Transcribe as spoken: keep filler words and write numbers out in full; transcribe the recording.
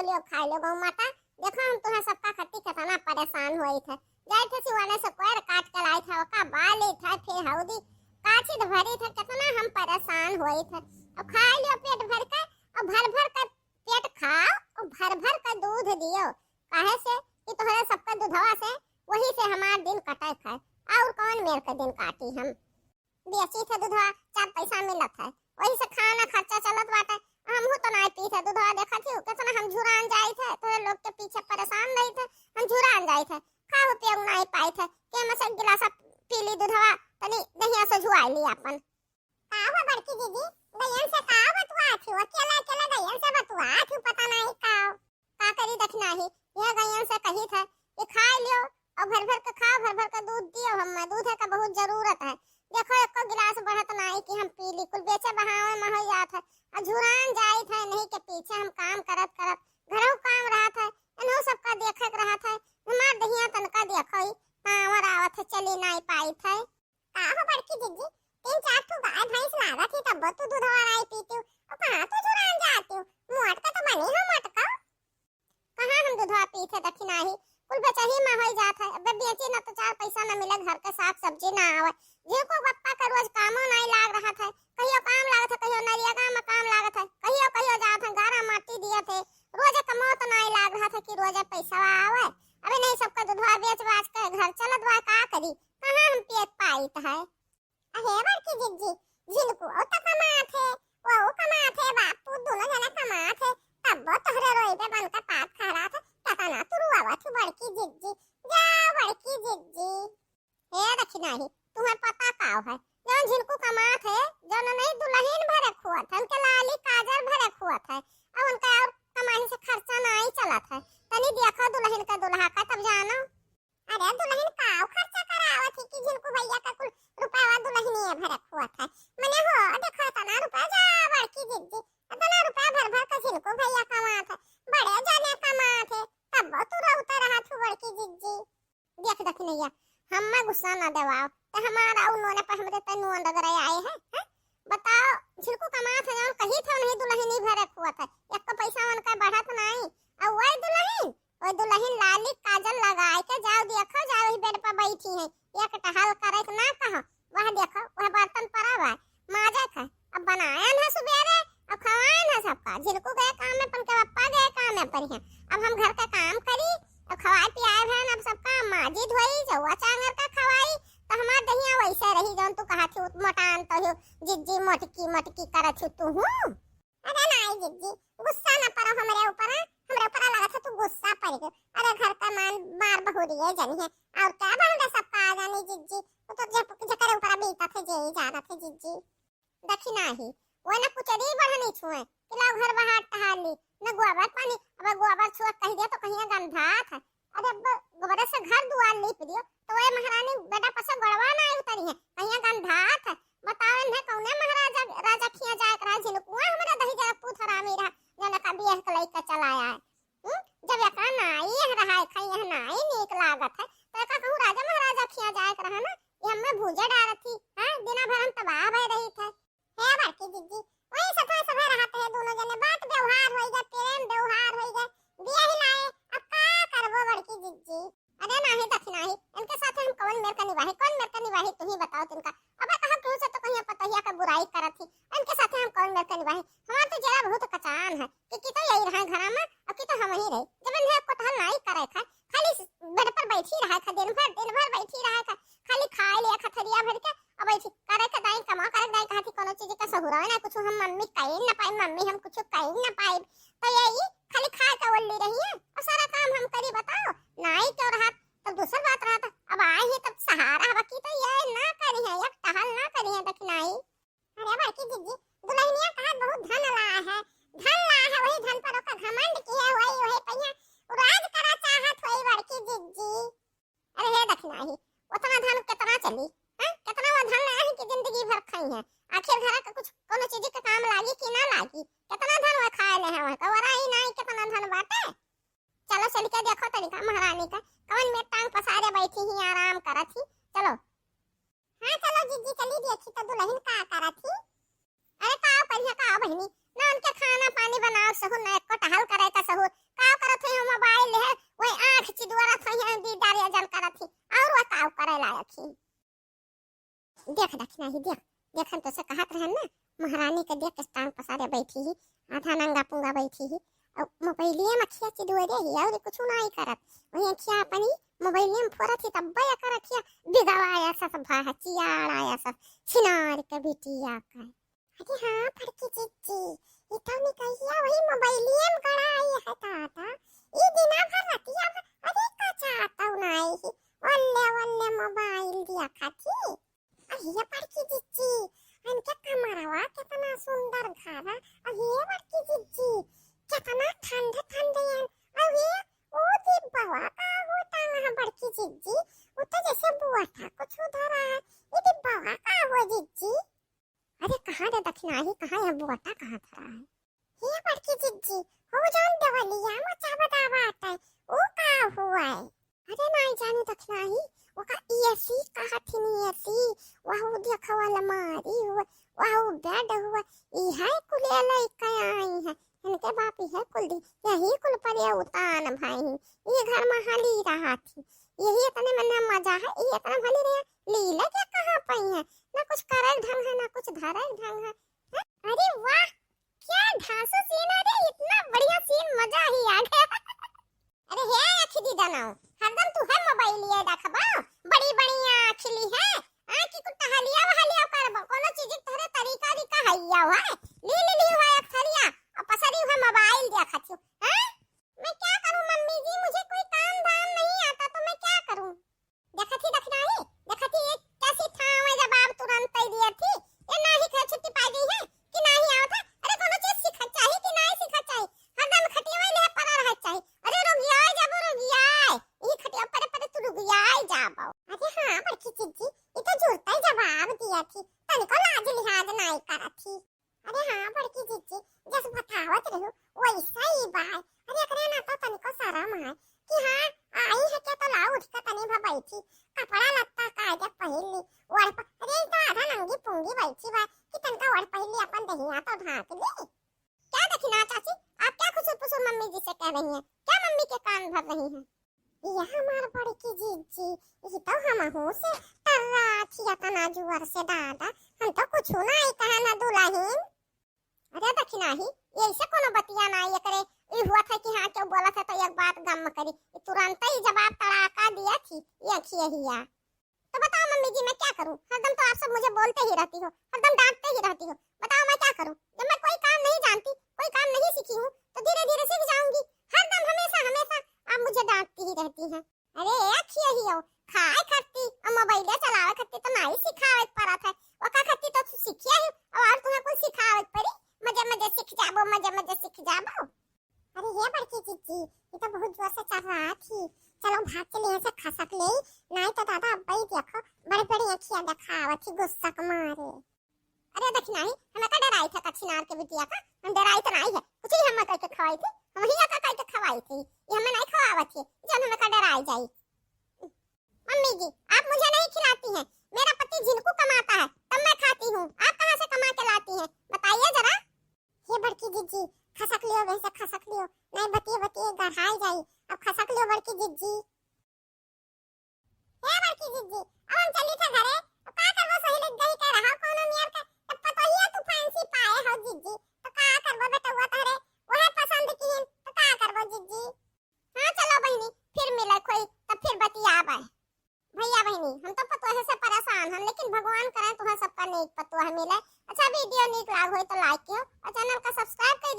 लियो, खाइ लियो गौ माता। देखो, हम तुहैं सबका खत्ती केतना परेसान होइत है। जाइत है सिवाने से कोयर काट के लाइत है, ओका बालित है, फिर हौदी काछित भरित है, केतना हम परेसान होइत है। अब खाइ लियो पेट भर के, और भर भर के पेट खाओ, और भर भर के दूध दियो, काहे से कि तोहरे सबका दूधवा से, वही से हमार दिन कटत है। और कौन मेर के दिन काटी हम? बेची थे दूधवा, चार पैसा मिलत है, वही से खाना खर्चा चलत बाटे। हमहू तो नाई पी थे दूधवा, देखत ही केतना हम झुरान जाई थे, तोहरे लोग के पीछे परेसान रही थे, हम झुरान जाई थे, खाहू पियहू नाई पाई थे। के में से एक गिलास पी ली दूधवा, तनी दहिया से झुआई ली अपन। का हो बड़की दीदी, गैयन से का बतुआत हो? अकेला अकेला गैयन से बतुआत हो, पता नाई का। का करी दखिनाही, यह गैयन से कही थे कि खाइ लियो, और भर भर के खाओ, भर भर के दूध दियो, हमें दूध है का बहुत जरूरत है। देखो, एको गिलास बढ़त नाई कि हम पी ली, कुल बेचे बहावे में हो जात है, और झुरान जाइत है, नहीं के पीछे हम काम करत करत, घरहू काम रहत है, इन्हों सबका देखे के रहत है, हमार दहिया तनका देखो ही, पावर आवत है, चली नाई पाइत है। का हो बड़की जिज्जी, तीन चार ठो गाय भैंस लागत ही, तब तू दूधवा नाई पीती हो, और कहाँ तू झुरान जाती हो? मोट का तो बनी हो मोटका। कहाँ हम दूधवा पीत है दखिनाही, कुल बेचही में होई जात है। अबे बेची न तो चार पैसा न मिले, घर के साग सब्जी न आवे। झिनको बप्पा का रोज कामो नाई लाग रहत है, कहियो काम लागत है, कहियो नरियगा में काम लागत है, कहियो कहियो जात है, गारा माटी दियत है, रोज कमो तो नाई लाग रहत है कि रोज पैसा आवे। अबे नहीं सबका दूधवा बेच बाच के घर चलत बा, का करी, कहाँ हम पियत पाइत है। अहे बड़की जिज्जी, झिनकुओ त कमात है, वहू कमात है, बापू दोनों जने कमात है, तब्बो तोहरे रोइबे बन के पात खहरात है, केतना तू रुआवत हो बड़की जिज्जी, जा बड़की जिज्जी। हे दखिनाही, तुम्हें पता का है, जौन झिनकू कमात है, जौन नहीं दुलहिन भरे खुअत है, उनके लाली काजर भरे खुअत है, अब उनका और कमाही से खर्चा नाई चलत है, तनी देखो दुलहिन का दुल्हा का, तब जानो। अरे दुलहिन काव खर्चा करावत ही कि झिनकू भैया का कुल रुपया दुलहिनिए भरे खुअत है। मने हो देखो एतना रुपया जा बड़की जिज्जी, एतना रुपया भर भर के झिनकू भैया कमात है, बड़े जने कमात है, तब्बो तू रोवत रहत हो बड़की जिज्जी। देख दखिनैया, हम्मे गुस्सा ना देवाओ, ते हमार अउ नोने पर हमरे ते नोन रगड़े आए हैं, हैं? बताओ, झिनकू कमात है जौन कही थे उन्हीं दुलहिनी भरे खुअत है, एको पैसा उनका बढ़त नाई, और वही दुलहिन ओए दुलहिन लाली काजल लगाए के जाओ, देखो जाओ, वही बेड पर बैठी है, एक टहल करे के ना कहो, वह देखो वह बर्तन पड़ा बा, माजे के अब बनायन है सुबेरे, अब खवायन है सबका, झिनकू गए काम में, अपन के पप्पा गए काम में, पर हैं अब हम घर का काम करी, अब खवाए पियाए भयन, अब सबका माजी धोई, चौवा चांगर का खवाई, तो हमार दहिया वैसे रही जौन तू कहा थी, मोटान तो हो जिज्जी, मोटकी मोटकी करत हो तू हूँ। अरे नाई जिज्जी, गुस्सा न परो हमरे ऊपर, हाँ? हमरे ऊपर लगत है तू गुस्सा पड़ गयो। अरे घर का मान मार बहुरिये जनी है, और क्या बन गए सबका आ जानी जिज्जी, वो तो जब जकरे ऊपर बीतत है जे ही जानत है जिज्जी। दखिनाही, वो न पुचरी बढ़नी छुए, कि लाओ घर बहार टहार ली, न गोबर पानी, अब गोबर छुआ कह दिया तो कहीं गंधात है। अरे अब गोबर से घर दुआर लीप दियो, तो ए महारानी बेटा पसे गोड़वा ना उतरी है, कहीं गंधात है। बताओ इन्हें कौने महाराजा राजा खिया जाए के रहा, झिनकुआ हमारा दही जरा पूत हरामी रहा, जौन का बियाह के लइका चला आए। हम्म? जब एका नाई यह रहा है, खाई यह नाई नीक लागत है, तो एका कहूँ राजा महाराजा खिया जाए के रहा ना, ये हमें भूजे डारत थी, हाँ? दिना भर हम तबाह भय रही थे। हे बड़की जिज्जी, वही सफा सफा रहत है दोनों जने, बात व्यवहार होई गए, प्रेम व्यवहार होई गए, बियाह ही लाए, अब का करबो बड़की जिज्जी? अरे नाही दखिनाही, इनके साथे हम कौन मेर का निभाही, कौन मेर का निभाही, तू ही बताओ तिनका। अबे कहा केहू से तो कहीं पतोहिया का बुराई करत ही, इनके साथे हम कौन मेर का निभाही? हमार तो जरा बहुत कचान है कि, कि तो यही रहा घरा में, और कि तो हम ही रही। जब इन्हें कोतहल नाई करे खाए, खाली बेड पर बैठी रहा था, दिन भर, दिन भर बैठी रहा था, खाली खाए लिया था थरिया भर के, अब बैठी करे के दाई कमा, करे के दाई कहा थी कोनो चीज का सहुरा ना, कुछ हम मम्मी कही ना पाई, मम्मी हम कुछ कही ना पाई, तो यही खाली खाए का ओल्ली रही है, और सारा काम हम करी, बताओ, नाई क्यों रहा, तब दूसर बात रहा था, अब आए ही तब सहारा, बाकी तो ये ना करी है, एक टहल ना करी है, दखिनाही। अरे बड़की जिज्जी, दुलहिनिया कहा बहुत धन लाए है, धन लाए है, वही धन पर ओका घमंड की है, वही, वही पहिया उ राज करा चाहत होई बड़की जिज्जी। अरे हे दखिनाही, उतना धन कितना चली, हैं? कितना वो धन लाए है कि जिंदगी भर खाई है? आखिर घर का कुछ कोनो चीज के काम लागी कि ना लागी? कितना धन वो खाए ले है, वह तो वरा ही ना, कितना धन बाटे। चलो चल के देखो तनिका महारानी का, कवन में टांग पसारे बैठी ही आराम करत ही। चलो। हाँ चलो जिज्जी, चली देखी तो दुलहिन का करत ही। अरे का करिया का बहिनी, ना उनके खाना पानी बनाओ सहूर, ना एको टहल करे का सहूर, देख दखिनाही, देख, देख, हम तोसे कहत रहन ना, महारानी के देख के टांग पसारे बैठी ही, आधा नंगा पुंगा बैठी ही, अउ मोबाइलिया में अखिया चिदुअरे ही, अउर कुछ नाहीं करत। वही अखिया अपनी मोबाइलिया में फोरत ही, तब्बे एकर अखिया बिगवाया सस भा, चियाड़ाया सस, छिनार के बिटिया का। अरे हाँ बड़की जिज्जी, ई तो निकहिया वही मोबाइलिया में गड़ाई है दादा। ई दिना भर रतिया भर, अरे का चाहतौ नाई ही, ओल्ले ओल्ले मोबाइल देखत ही। अरे बड़की जिज्जी, इनके कमरवा कितना सुंदर घर है। अरे बड़की जिज्जी, कितना ठंड ठंड है। अरे ओ डिब्बवा का होता है बड़की जिज्जी, वो तो जैसे बोटा कुछ धरा है। ये डिब्बवा का हो जिज्जी? अरे कहाँ रे दखिनाही, कहाँ है बोटा, कहाँ धरा है? हे बड़की जिज्जी, हो जान देवलिया मचावा दावा आटा है, ओ का हुआ है? अरे नाई जानी दखिनाही, ओका एसी कहत हिन, एसी, वहू देखो अलमारी हुआ, वहू बेड हुआ, इहे कुल लइके आई है, इनके बाप इहे कुल दी, यही कुल पर ये उतान भाई, ये घर में हली रहा थी, यही इतने में ना मजा है, ये इतना भली रहे, लीला क्या कहाँ पाई है, ना कुछ करे ढंग है, ना कुछ धरे ढंग है। हैं? अरे वाह, क्या धांसू सीन है रे, इतना बढ़िया सीन, मजा ही आ गया। अरे हे आँखी दी दनाओ, हरदम तू है मोबाइल लिए रखबा, बड़ी बड़ी आँखी ली है, आँखी को टहलिया वहलिया करबा, कोनो चीज के तोहरे तरीका रिका हैया है, ली ली ली हुआ एक थरिया, और पसरी हुआ मोबाइल देखत हो, हैं? मैं क्या करूँ मम्मी जी, मुझे कोई काम धाम नहीं आता तो मैं क्या करूँ? देखत ही दखिनाही, देखत ही ये कैसी ठाव है, जवाब तुरंत दे दिया थी। ये नाही कहे छुट्टी पाई गई है कि नाही आवत है। अरे कोनो चीज सीखत चाही कि नाही सीखत चाही, हरदम खटिया में ले पड़ा रहत चाही। अरे रुक जाए जाबो, रुक जाए, यही खटिया परे परे तू रुक जाए जाबो। अरे हाँ बड़की जिज्जी, ये तो जुड़ता ही जवाब दिया थी, तनिको लाज लिहाज नाही करत थी। अरे हाँ बड़की जिज्जी, जस बतावत रहू वैसा ही बा। अरे एकरे ना तो तनिको शरम है कि हाँ, आई है क्या तो लाओ उठ के तनी भा बैठी, कपड़ा लत्ता कायदे पहिर ली, ओढ़ प-, अरे ई तो आधा नंगी पुंगी बैठी बा कि तनका ओढ़ पहिर ली, अपन दहिया तो ढांक ली। क्या दखिना चाची, आप क्या खुसुर फुसुर मम्मी जी से कह रही हैं? क्या मम्मी के कान भर रही हैं? ये हमार बड़की जिज्जी, ये तो हमहू से टर्रा छिया तना जुअर से दादा, हम तो कुछ ना आई कहा ना दुल्हन। अरे दखिनाही, ये ऐसे कोनो बतिया ना आई करे, ई हुआ था कि हाँ क्यों बोला था तो एक बात गम करी, ई तुरंत ही जवाब तड़ाका दिया थी, ये खिए हिया। तो बताओ मम्मी जी, मैं क्या करूं? हरदम तो आप सब मुझे बोलते ही रहती हो, हरदम डांटते ही रहती हो। बताओ मैं क्या करूं? जब मैं कोई काम नहीं जानती, कोई काम नहीं सीखी हूँ, तो धीरे धीरे सीख जाऊंगी। हरदम हमेशा हमेशा आप मुझे डांटती ही रहती हैं। अरे ए खियहियो, खाए खत्ती और मोबाइले चलावे खत्ती तो नाही सिखावे परत है। ओका खत्ती तो तू सीखिया ही और तुम्हें कुछ सिखावे पड़ी। मजे मजे सीख जाबो, मजे मजे सीख जाबो। अरे हे बड़की जिज्जी, ये तो बहुत जोर से चल रहा थी। चलो भाग के लिए से खसक ले, नाही तो दादा अब्बा ही देखो, बड़े बड़े अखिया दिखावत ही गुस्सा के मारे। अरे दखिनाही, हमें का डराई था कछिनार के बिटिया का, हम डराई तो नाही है, कुछ ही हम कह के खवाई थी, हम ही का कह के खवाई थी, ये हमें नाही खवावत है, जो हमें का डराई जाई। मम्मी जी, आप मुझे नहीं खिलाती हैं, मेरा पति झिनकू कमाता है, तब मैं खाती हूँ, आप कहाँ से कमा के लाती हैं, बताइए जरा। हे बड़की जिज्जी, खसक लियो, वैसे खसक लियो, नहीं बतिए बतिए गढ़ाई जाई, अब खसक लियो बड़की जिज्जी। हे बड़की जिज्जी, अब हम चली था घरे, अब का करबो, सही लग गई कह रहा कोनो नियर के, तब पतोहिया तू फैंसी पाए हो जिज्जी, तो का करबो बेटवा तोहरे, वह पसंद की, तो का करबो जिज्जी। हाँ चलो बहिनी, फिर मिले कोई, तब फिर बतियाबे। भैया बहिनी, हम तो पतोहे से परेशान हन, लेकिन भगवान करे तुम्हें सबका नेक पतोह मिले। अच्छा, वीडियो नीक लाग होई तो लाइक कियो और चैनल का सब्सक्राइब कर